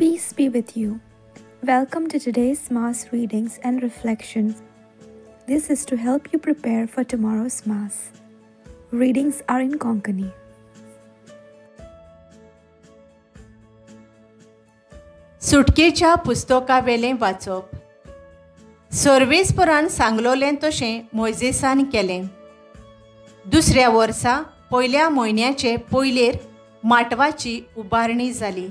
Peace be with you. Welcome to today's Mass readings and reflections. This is to help you prepare for tomorrow's Mass. Readings are in Konkani. सुटकेच्या पुस्तकावेलें वाचप. सर्वेस्परान सांगलोलें तशें मोयजेसान केलें. दुसऱ्या वर्सा पयल्या म्हयन्याचे पयलेर माटवाची उबारणी जाली.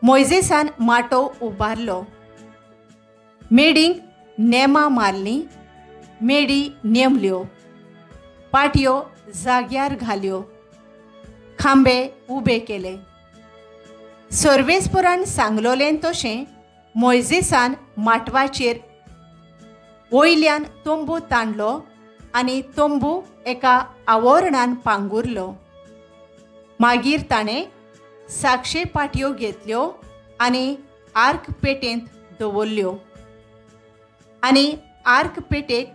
मोयजेसान माटोव उबारलो. मेडींक नेमां मारलीं, मेडी नेमल्यो, पाटयो जाग्यार घाल्यो, खांबे उबे केले. सर्वेस्परान सांगलोलें तशें मोयजेसान माटवाचेर वयल्यान तंबू ताणलो आनी तंबू एका आवरणान पांगुरलो. मागीर ताणें साक्षे पाटयो घेतल्यो आनी आर्क पेटेंत दवरल्यो आनी आर्क पेटेक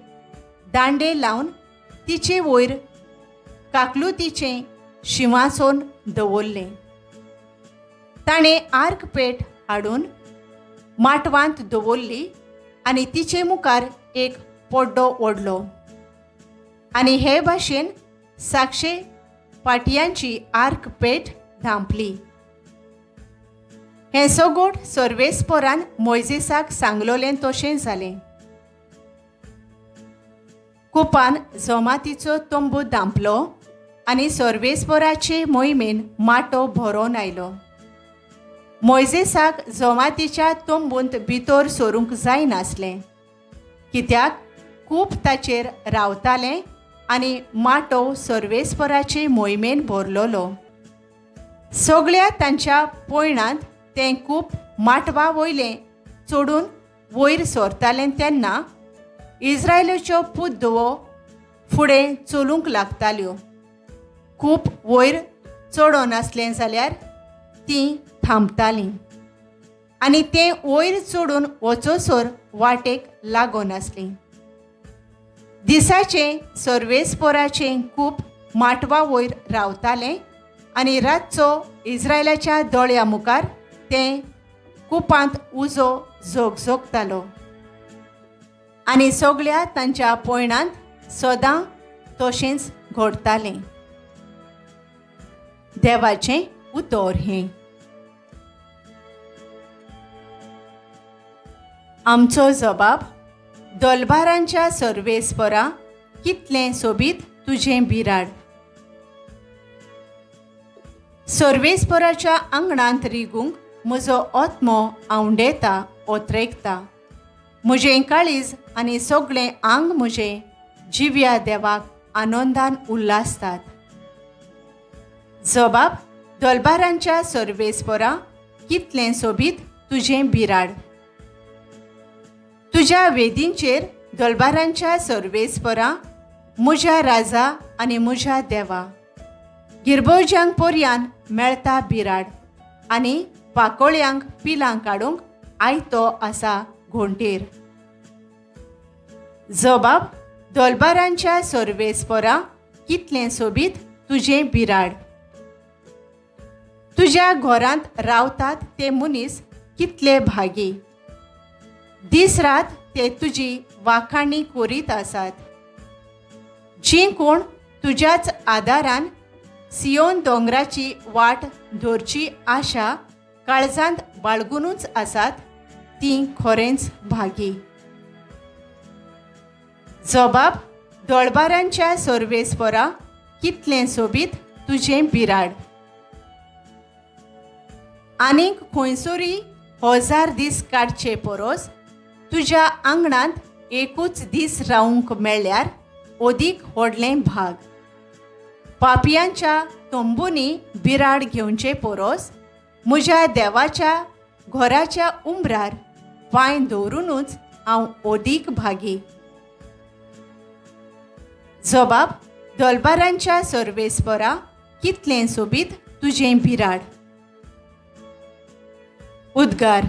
दांडे लावन तिचे वयर काकलुतीचें शिंवासन दवरलें. ताणें आर्क पेट हाडून माटवांत दवरली आनी तिचे मुखार एक पड्डो ओडलो आनी हे भाशेन साक्षे पाटयांची आर्क पेट धांपली. हें सगोट सर्वेस्परान मोयजेसाक सांगलोलें तशें जालें. कुपान जमातीचो तंबू धांपलो आनी सर्वेस्पराचे मोहिमेन माटो भरोन आयलो. मोयजेसाक जमातीच्या तंबूंत भितर सरूंक जायनासलें, कित्याक खूब ताचेर रावतालें आनी माटो सर्वेस्पराचे मोहिमेन भरलोलो. सगळ्या तांच्या पयणांत तें खूब माटवा वयलें चडून वयर सरतालें तेन्ना इस्रायलाच्यो पुद्दवो फुडें चलूंक लागताल्यो. खूब वयर चडोनासलें जाल्यार तीं थांबतालीं आनी तें वयर चडून वचोसर वाटेक लागनासलीं. दिसाचें सर्वेस्पराचें खूब माटवा वयर रावतालें आनी रातचो इस्रायलाच्या दोळ्या मुखार तें कुपांत उजो झोगझोगतालो आनी सगळ्या तांच्या पयणांत सदां तशेंच घडतालें. देवाचें उतर हें. आमचो जबाब. दलबारांच्या सर्वेस्परा, कितलें सोबीत तुजें बिराड. सर्वेस्पराच्या आंगणांत रिगूंक म्हजो आत्मो आंवडेता, ओत्रेकता. म्हजें काळीज आनी सगळें आंग म्हजें जिव्या देवाक आनंदान उल्हासतात. जबाब. दलबारांच्या सर्वेस्परा, कितलें सोबीत तुजें बिराड. तुज्या वेदींचेर दलबारांच्या सर्वेस्परा, म्हज्या राजा आनी म्हज्या देवा, गिरबोज्यांक पोरयान मेळता बिराड आनी पाकोळ्यांक पिलां काडूंक आयतो आसा घोंटेर. जबाब. दलबारांच्या सर्वेस्परा, कितलें सोबीत तुजें बिराड. तुज्या घरांत रावतात ते मनीस कितले भागी. दीस रात ते तुजी वाखाणी करीत आसात. जीं कोण तुज्याच आदारान सियोन दोंगराची वाट धरची आशा काळजांत बाळगुनूच आसात तीं खरेंच भागी. जबाब. दळबारांच्या सर्वेस्परा, कितलें सोबीत तुजें बिराड. आनीक खंयसरूय हजार दीस काडचे परस तुज्या आंगणांत एकूच दीस रावंक मेळ्ळ्यार अदीक व्हडलें भाग. पापयांच्या तंबूंनी बिराड घेवचे परस म्हज्या देवाच्या घराच्या उंबरार पांय दवरुनूच हांव अदीक भागी. जबाब. दलबारांच्या सर्वेस्परा, कितलें सोबीत तुजें बिराड. उद्गार.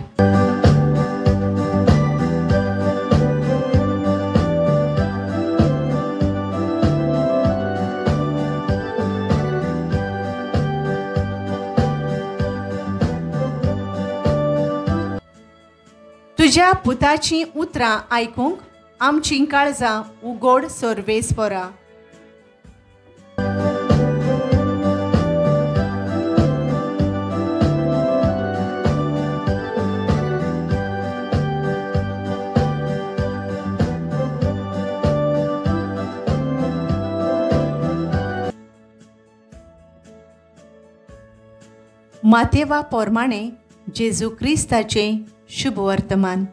तुज्या पुताचीं उतरां आयकूंक आमचीं काळजां उगोड सर्वेस्परा. मातेवा पोरमाणे जेजू क्रिस्ताचें शुभ वर्तमान.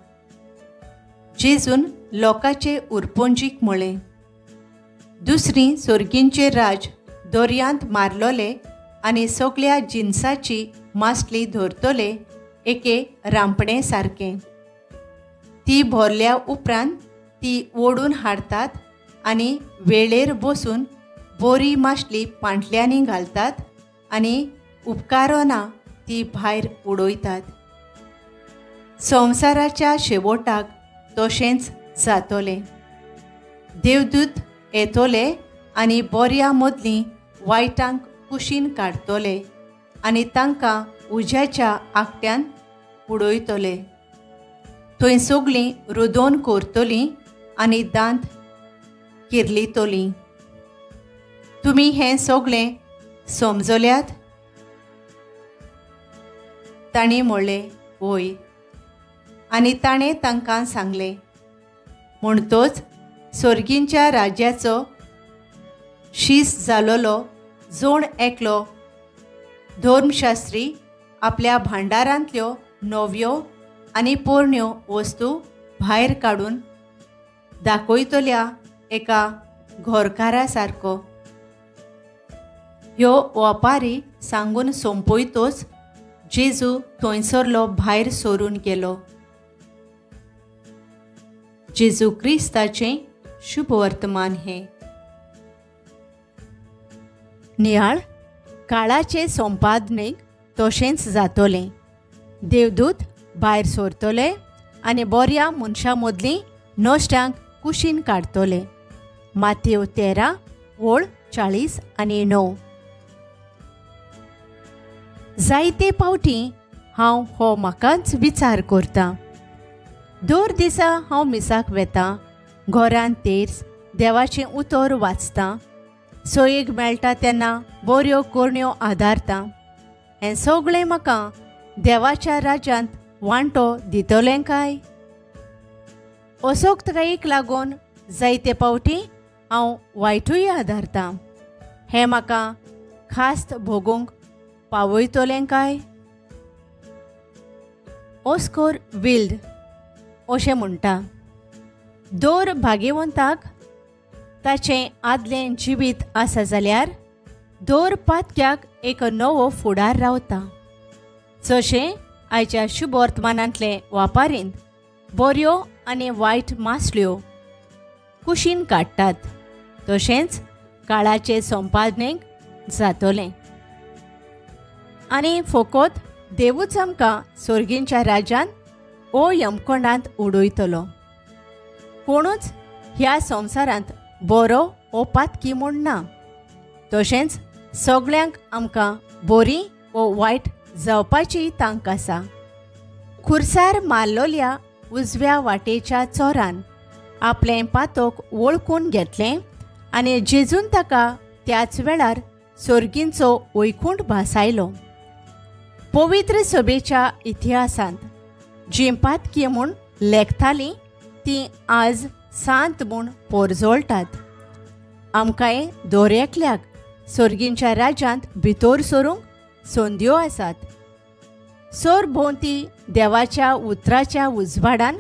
जेजून लोकाचे उरपोंजीक म्हळें, दुसरी सोर्गींचे राज दर्यांत मारलोले आनी सगल्या जिनसाची मासली धरतले एके रांपणे सारकें. ती भरल्या उपरांत ती ओडून हाडतात आनी वेळेर बसून बोरी मासली पांटल्यांनी घालतात आनी उपकारोना ती भायर उडयतात. संवसाराच्या शेवटाक तशेंच जातलें. देवदूत येतले आनी बोऱ्या मदलीं वायटांक कुशीन काडटले आनी तांकां उज्याच्या आकट्यान उडयतले. थंय सगळीं रुदोन करतलीं आनी दांत किर्लितलीं. तुमी हें सगळें समजल्यात? तांणी म्हणलें, वय. आनी ताणें तांकां सांगलें, म्हणटोच सोर्गींच्या राज्याचो शीस जालोलो जोण एकलो धर्मशास्त्री आपल्या भांडारांतल्यो नव्यो आनी पोरण्यो वस्तू भायर काडून दाखयतल्या एका घरकारा सारको. ह्यो वपारी सांगून सोंपयतोच जेजू थंयसरलो भायर सरून गेलो. जेजू क्रिस्ताचें शुभ वर्तमान हें. नियाळ काळाचे संपादनेक तशेंच जातलें. देवदूत भायर सरतले आनी बोऱ्या मनशां मदलीं नश्ट्यांक कुशीन काडटले. मातेव 13 ओळ 40 आनी 9. जायते पावटी हांव हो म्हाकाच विचार करतां. दर दिसा हांव मिसाक वेतां, घरांत तेर्स देवाचें उतर वाचतां, सोयेक मेळटा तेन्ना बऱ्यो करण्यो आदारतां. हें सगळें म्हाका देवाच्या राज्यांत वांटो दितलें काय? असोक्तकायेक लागून जायते पावटी हांव वायटूय आदारतां. हें म्हाका खास्त भोगूंक पावयतलें काय? ऑस्कर विल्ड अशें म्हणटा, दर भाग्यवंताक ताचें आदलें जिवीत आसा जाल्यार दर पातक्याक एक नवो फुडार रावता. जशें आयच्या शुभ वर्तमानांतले वापारींत बऱ्यो आनी वायट मासल्यो कुशीन काडटात, तशेंच काळाचे संपादनेक जातलें. आनी फकत देवूच आमकां सोर्गींच्या राज्यांत ओ यमकोंडांत उडयतलो. कोणूच ह्या संवसारांत बरो ओ पातकी म्हूण ना. तशेंच सगळ्यांक आमकां बरी ओ वायट जावपाची तांक आसा. खुर्सार मारलोल्या उजव्या वाटेच्या चोरान आपलें पातक वळखून घेतलें आनी जेजून ताका त्याच वेळार सोर्गींचो वैकुंठ भासायलो. पवित्र सभेच्या इतिहासांत जीं पातकी म्हूण लेखतालीं तीं आज सांत म्हूण पोरजोळटात. आमकांय दर एकल्याक सोर्गींच्या राज्यांत भितर सरूंक संद्यो आसात. सरभोंवती देवाच्या उतराच्या उजवाडान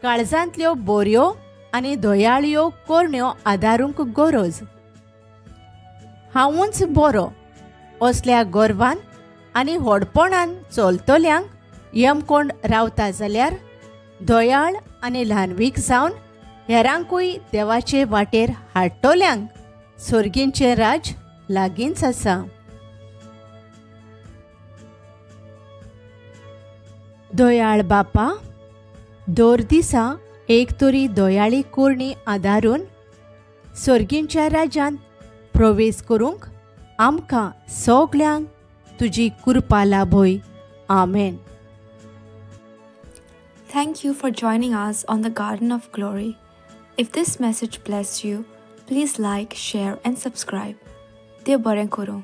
काळजांतल्यो बोऱ्यो आनी दयाळयो करण्यो आदारूंक गरज. हांवूच बरो असल्या गर्वान आनी व्हडपणान चलतल्यांक यमकोंड रावता जाल्यार दयाळ आनी ल्हानवीक जावन हेरांकूय देवाचे वाटेर हाडटल्यांक सोर्गींचें राज लागींच आसा. दयाळ बापा, दर दिसा एक तरी दयाळी करणी आदारून सोर्गींच्या राज्यांत प्रवेश करूंक आमकां सगल्यांक तुजी कृपा लाभय. आमेन. Thank you for joining us on the Garden of Glory. If this message blessed you, please like, share and subscribe. देव बरें करूं.